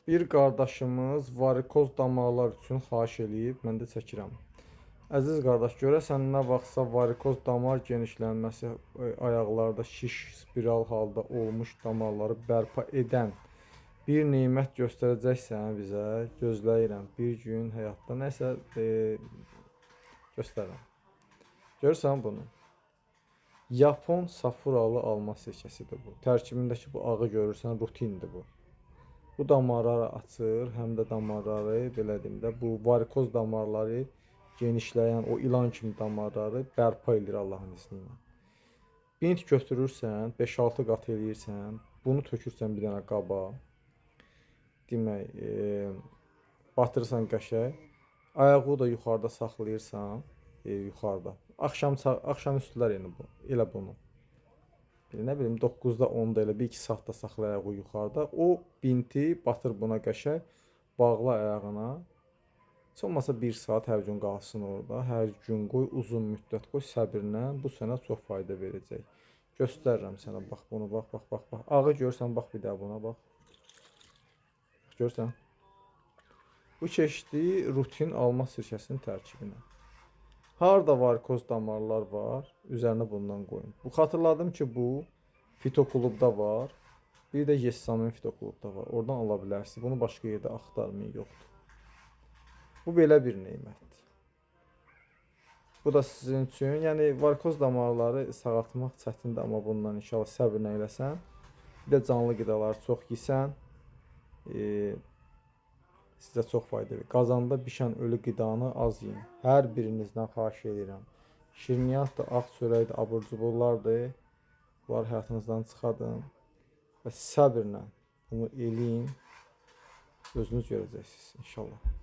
Bir qardaşımız varikoz damarlar üçün xahiş eləyib, mən də çəkirəm. Əziz qardaş, görəsən nə vaxtsa varikoz damar genişlənməsi ayaqlarda şiş spiral halda olmuş damarları bərpa edən bir nemət göstərəcəksən bizə, gözləyirəm. Bir gün həyatda nəsə göstərirəm. Görürsən bunu? Yapon safuralı alma sirkəsidir bu. Tərkibindəki bu ağı görürsən, rutindir bu. Bu damarları açır, həm də damarları, belə deyim də, bu varikoz damarları genişləyən o ilan kimi damarları bərpa eləyir Allahın izni ilə. Bint götürürsən, 5-6 qat eləyirsən, bunu tökürsən bir dənə qaba. Demək, batırırsan qəşəng. Ayağı da yuxarıda saxlayırsan, yuxarıda. Axşam üstülər yəni bu, elə bunu. Nə bilim 9-da 10-da elə 1-2 saatda saxla ayağı yuxarıda. O binti batır buna qəşəng, bağla ayağına. Heç olmasa 1 saat hər gün qalsın orada. Hər gün qoy, uzun müddət qoy, səbirlə. Bu sənə çox fayda verəcək. Göstərirəm sənə, bax bunu, bax, bax, bax, bax. Ağı görsən, bax bir daha buna, bax. Görsən? Bu keçdi rutin alma sirkəsinin tərkibinə. Harda varikoz damarlar var, üzərinə bundan qoyun. Bu xatırladım ki, bu fitoklubda var. Bir də Yessamin fitoklubda var. Oradan ala bilərsiniz. Bunu başqa yerdə axtarmayın, yoxdur. Bu belə bir nemətdir. Bu da sizin üçün. Yəni varikoz damarları sağaltmaq çətindir, amma bundan inşallah səbirlə eləsən. Bir də canlı qidaları çox yesən, sizə çox fayda verir. Qazanda bişən ölü qidanı az yeyin. Hər birinizdən xahiş edirəm. Şirniyyatdır, ağ çörəkdir, abur cuburlardır. Bunlar həyatınızdan çıxadın və səbirlə bunu eləyin. Özünüz görəcəksiniz inşallah.